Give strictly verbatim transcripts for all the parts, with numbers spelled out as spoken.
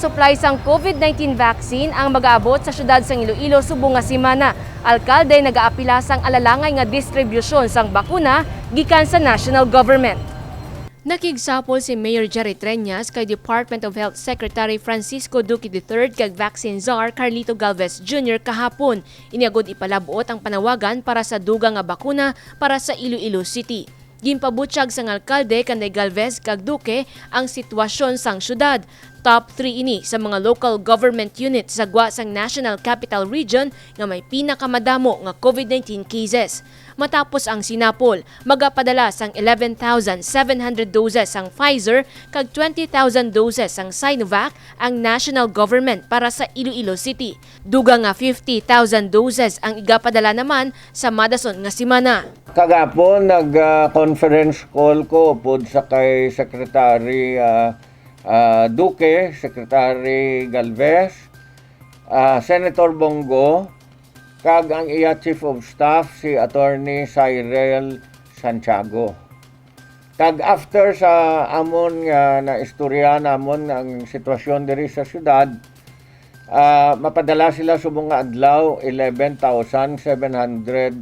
Supply sang COVID nineteen vaccine ang magaabot sa siyudad sang Iloilo subong nga semana. Alkalde nagaapila sang alalangay nga distribusyon sang bakuna gikan sa national government. Nakigsapol si Mayor Jerry Treñas kay Department of Health Secretary Francisco Duque the third kag Vaccine Czar Carlito Galvez Junior kahapon, ini agud ipalab-ot ang panawagan para sa dugang nga bakuna para sa Iloilo City. Ginpabutyag sang alkalde kanday Galvez kag Duque ang sitwasyon sang syudad. Top three ini sa mga local government unit sa gwa sang National Capital Region nga may pinakamadamo nga COVID nineteen cases. Matapos ang sinapol, magapadala sang eleven thousand seven hundred doses sang Pfizer kag twenty thousand doses sang Sinovac ang national government para sa Iloilo City. Dugang nga fifty thousand doses ang igapadala naman sa madason nga semana. Kagapon, nag, ah, conference call ko upod sa kay Secretary, ah, ah, Duque, Secretary Galvez, ah, Senator Bong Go, kag ang iya Chief of Staff, si Attorney Cyril Santiago. Kag after sa amon nga naistorya namon ang sitwasyon diri sa syudad, ah, mapadala sila subong nga adlaw eleven thousand seven hundred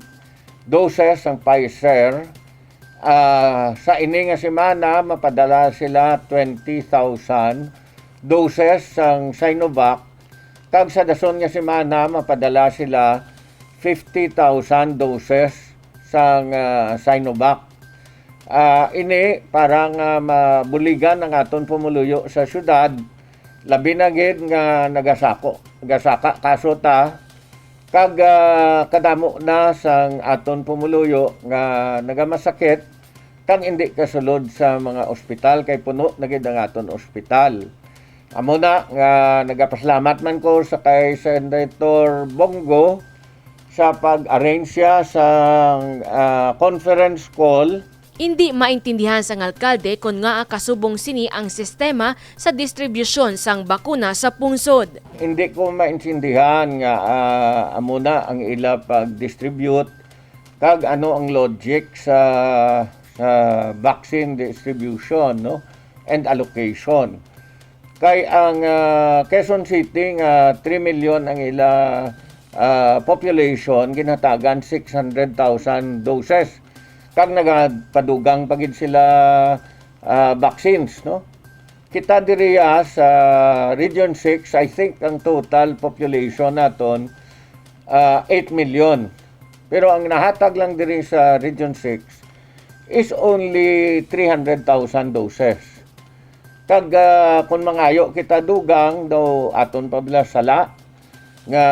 doses sang Pfizer. Ah, sa ini nga semana, mapadala sila twenty thousand doses sang Sinovac, kag sa dason nga semana, mapadala sila fifty thousand doses sang, ah, Sinovac. Ah, ini para nga mabuligan ang aton pumuluyo sa syudad, labi na gid nga nagasako, nagasaka kaso ta, kag, ah, kadamo na sang aton pumuluyo nga nagamasakit kag indi kasulod sa mga ospital, kay puno na gid ang aton ospital. Amo na nga nagapasalamat man ko sa kay Senator Bong Go sa pag-arrange siya sang, ah, conference call. Indi maintindihan sang alkalde kon ngaa kasubong sini ang sistema sa distribusyon sang bakuna sa pungsod. Hindi ko maintindihan nga, ah, amo na ang ila pag-distribute kag ano ang logic sa, sa vaccine distribution, no, and allocation. Kay ang, ah, Quezon City nga three million ang ila, ah, population, ginhatagan six hundred thousand doses. Kag nagapadugang pa gid sila, ah, vaccines, no? Kita diriya sa Region six, I think ang total population naton, ah, eight million. Pero ang nahatag lang diri sa Region six is only three hundred thousand doses. Kag, ah, kung mangayo kita dugang, daw aton pa bala sala nga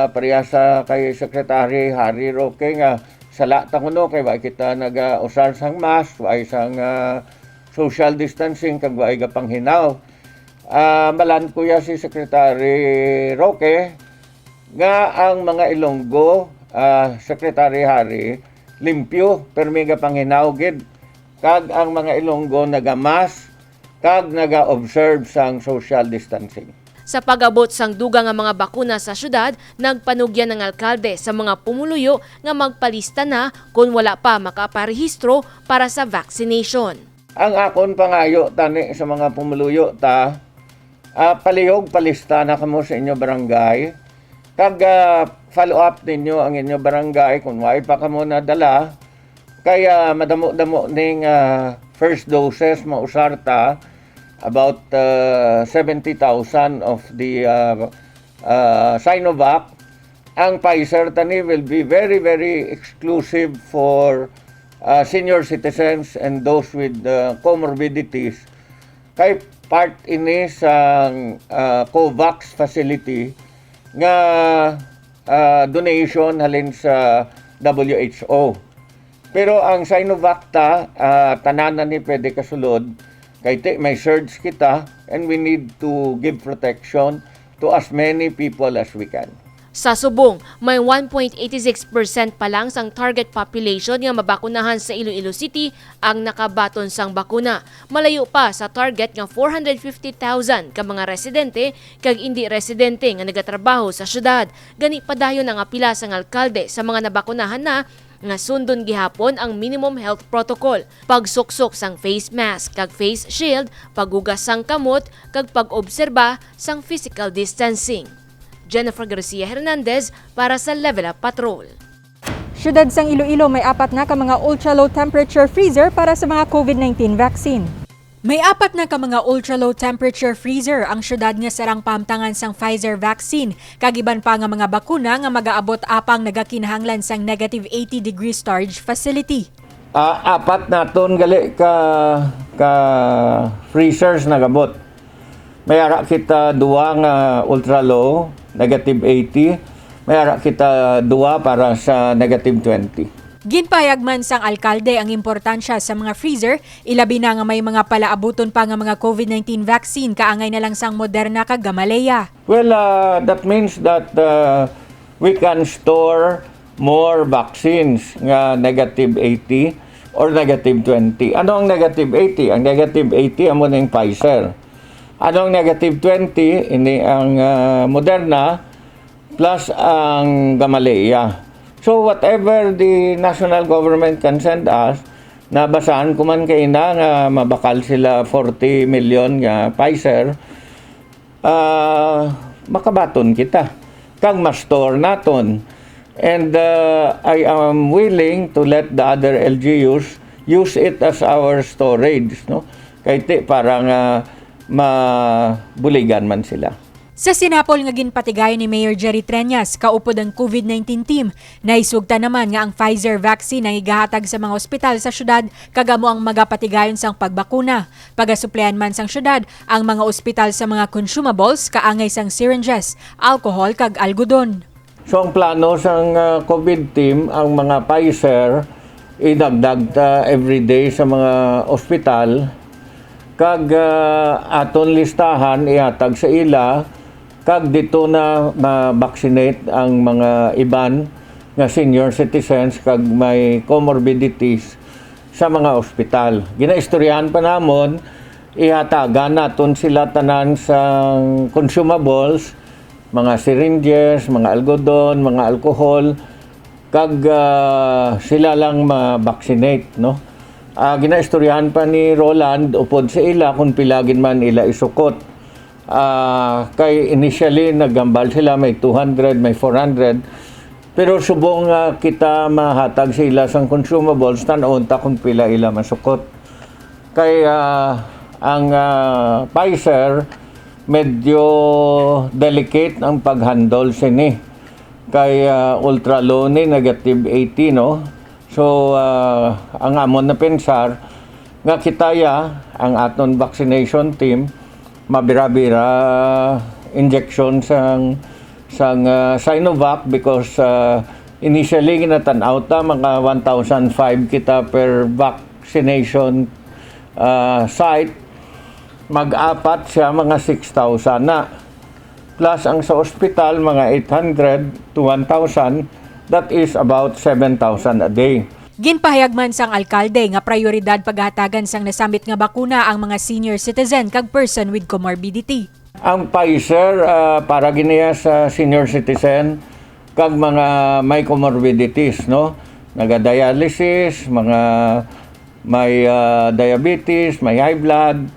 pareha sa kay Secretary Harry Roque nga sala ta kuno kay wa kita nagausar sang mask, wa sang, ah, social distancing, kag wa gapanghinaw. Ah, malan ko ya si Secretary Roque nga ang mga Ilonggo, ah, Secretary Harry, limpyo, permi gapanghinaw gid, kag ang mga Ilonggo nagamask kag naga-observe sang social distancing. Sa pag-abot sang dugang nga mga bakuna sa syudad, nagpanugyan ang alkalde sa mga pumuluyo nga magpalista na kon wala pa makaparehistro para sa vaccination. Ang akon pangayo tani sa mga pumuluyo ta, ah, palihog palista na kamo sa inyo barangay, kag, ah, follow up ninyo ang inyo barangay kung wala pa kamo nadala. Kaya madamo-damo ning, ah, first doses mausar ta, about, ah, seventy thousand of the, ah, ah, Sinovac. Ang Pfizer tani will be very, very exclusive for, ah, senior citizens and those with, ah, comorbidities. Kay part ini sa, ah, COVAX facility nga, ah, donation halin sa W H O. Pero ang Sinovac ta, ah, tanan na ni pwede kasulod, kay ti, may surge kita, and we need to give protection to as many people as we can. Sa subong, may one point eight six percent pa lang sang target population nga mabakunahan sa Iloilo City ang nakabaton sang bakuna. Malayo pa sa target nga four hundred fifty thousand ka mga residente kag indi residente nga nagatrabaho sa syudad. Gani, padayon ang apila sang alkalde sa mga nabakunahan na nga sundon gihapon ang minimum health protocol, pagsuksok sang face mask kag face shield, paghugas sang kamot, kag pag-obserba sang physical distancing. Jennifer Garcia Hernandez para sa Level Up Patrol. Siyudad sang Iloilo may apat na ka mga ultra-low temperature freezer para sa mga COVID nineteen vaccine. May apat na ka mga ultra-low temperature freezer ang siyudad nga sarang pahamtangan sang Pfizer vaccine kag iban pa nga mga bakuna nga magaabot apang nagakinahanglan sang negative eighty degree storage facility. Ah, apat naton gali ka, ka freezers nagabot. May ara kita duwa nga ultra low, negative eighty. May ara kita duwa para sa negative twenty. Ginpahayag man sang alkalde ang importansya sa mga freezer, ilabi na nga may mga palaabuton pa nga mga COVID nineteen vaccine, kaangay na lang sang Moderna kag Gamaleya. Well, uh, that means that, uh, we can store more vaccines nga negative eighty or negative twenty. Ano ang negative eighty? Ang negative eighty amo ning Pfizer. Ano ang negative twenty? Ini ang, ah, Moderna plus ang Gamaleya. So whatever the national government can send us, nabasahan ko man kaina nga mabakal sila forty million nga Pfizer, ah, makabaton kita kag ma-store naton. And, ah, I am willing to let the other L G Us use it as our storage, no? Kay ti, para nga mabuligan man sila. Sa sinapol nga ginpatigayon ni Mayor Jerry Treñas, kaupod ang COVID nineteen team, nahisugtan naman nga ang Pfizer vaccine ang igahatag sa mga ospital sa syudad kag amo ang magapatigayon sang pagbakuna. Pagasuplayan man sang syudad ang mga ospital sa mga consumables kaangay sang syringes, alcohol kag algodon. So, ang plano sang, ah, COVID team, ang mga Pfizer, idagdag ta everyday sa mga ospital, kag, ah, aton listahan, ihatag sa ila, kag dito na ma-vaccinate ang mga iban nga senior citizens kag may comorbidities sa mga ospital. Ginaistoryahan pa namon, ihatagan naton sila tanan sang consumables, mga syringes, mga algodon, mga alcohol, kag, ah, sila lang ma-vaccinate, no? Ah, ginaistoryahan pa ni Roland upod sa ila kung pila gid man ila isukot. Ah, kay initially, naghambal sila may two hundred, may four hundred. Pero subong nga kita mahatag sa ila sang consumables, tan-awon ta kung pila ila masukot. Kay, ah, ang, ah, Pfizer, medyo delicate ang pag-handle sini. Kay, ah, ultra low ni, negative eighty, no? So, ah, ang amon na pensar nga kita ya, ang aton vaccination team, mabira-bira injection sang, sang, ah, Sinovac because, ah, initially ginatan-aw ta mga one thousand five kita per vaccination, ah, site. Mag-apat siya, mga six thousand na. Plus ang sa ospital, mga eight hundred to one thousand, that is about seven thousand a day. Ginpahayag man sang alkalde nga prayoridad paghatagan sang nasambit nga bakuna ang mga senior citizen kag person with comorbidity. Ang Pfizer, ah, para giniya sa senior citizen kag mga may comorbidities, no? Naga-dialysis, mga may, ah, diabetes, may high blood,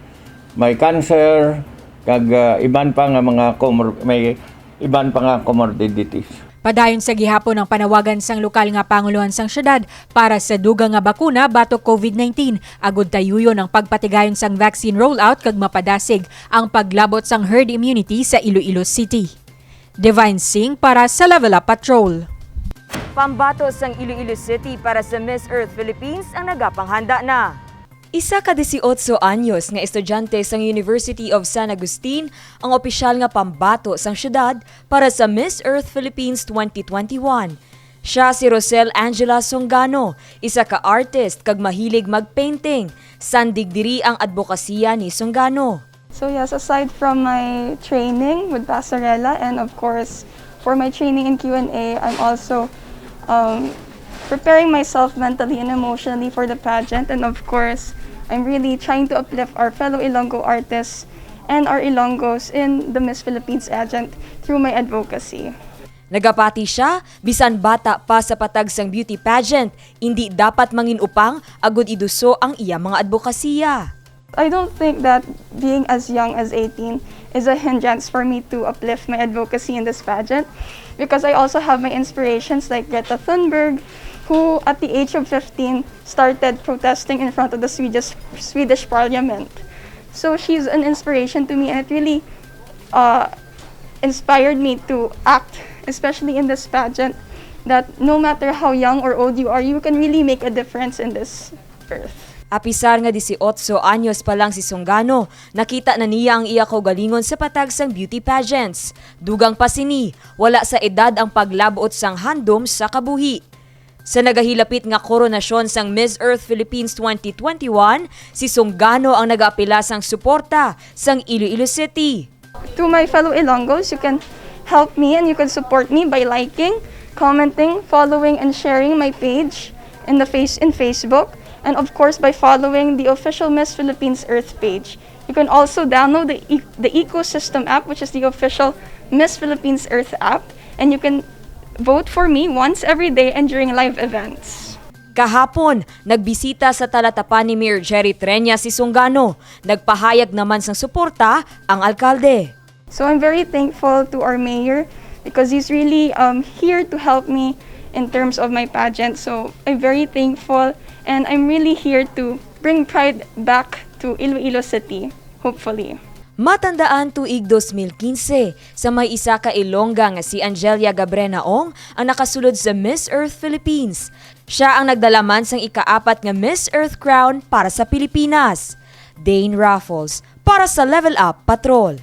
may cancer, kag, ah, iban pa nga mga comor-, may iban pa nga comorbidities. Padayon sa gihapon ang panawagan sang lokal nga pangulohan sang syudad para sa dugang nga bakuna batok COVID nineteen, agud tayuyon ang pagpatigayon sang vaccine rollout kag mapadasig ang paglabot sang herd immunity sa Iloilo City. Divine Singh para sa Level Up Patrol. Pambato sang Iloilo City para sa Miss Earth Philippines ang nagapanghanda na. Isa ka disiotso anyos nga estudyante sang University of San Agustin ang opisyal nga pambato sang syudad para sa Miss Earth Philippines twenty twenty-one. Siya si Rosel Angela Songano, isa ka artist kag mahilig mag-painting. Sandig diri ang adbokasiya ni Songano. So yes, aside from my training with Pasarela and of course for my training in Q and A, I'm also, um, preparing myself mentally and emotionally for the pageant. And of course, I'm really trying to uplift our fellow Ilonggo artists and our Ilonggos in the Miss Philippines pageant through my advocacy. Nagapati sia, bisan bata pa sa patag sang beauty pageant, indi dapat mangin-upang agud iduso ang iya mga adbokasiya. I don't think that being as young as eighteen is a hindrance for me to uplift my advocacy in this pageant, because I also have my inspirations like Greta Thunberg, who at the age of fifteen started protesting in front of the Swedish, Swedish parliament. So she's an inspiration to me, and it really uh, inspired me to act, especially in this pageant, that no matter how young or old you are, you can really make a difference in this earth. Apisar nga dieciocho anyos pa lang si Sungano, nakita na niya ang iya kaugalingon sa patag sang beauty pageants. Dugang pa sini, wala sa edad ang paglab-ot sang handom sa kabuhi. Sa nagahilapit nga koronasyon sang Miss Earth Philippines twenty twenty-one, si Sungano ang nagaapila sang suporta sang Iloilo City. To my fellow Ilonggos, you can help me and you can support me by liking, commenting, following, and sharing my page in the face in Facebook, and of course by following the official Miss Philippines Earth page. You can also download the, e- the Ecosystem app, which is the official Miss Philippines Earth app, and you can vote for me once every day and during live events. Kahapon, nagbisita sa Talatapan ni Mayor Jerry Treña si Sungano. Nagpahayag naman sang suporta ang alkalde. So I'm very thankful to our mayor because he's really um, here to help me in terms of my pageant. So I'm very thankful, and I'm really here to bring pride back to Iloilo City, hopefully. Matandaan, tuig dos mil quince, sa may isa ka Ilongga nga si Angelia Gabrena Ong ang nakasulod sa Miss Earth Philippines. Siya ang nagdala man sang ikaapat nga Miss Earth Crown para sa Pilipinas. Dane Raffles, para sa Level Up Patrol.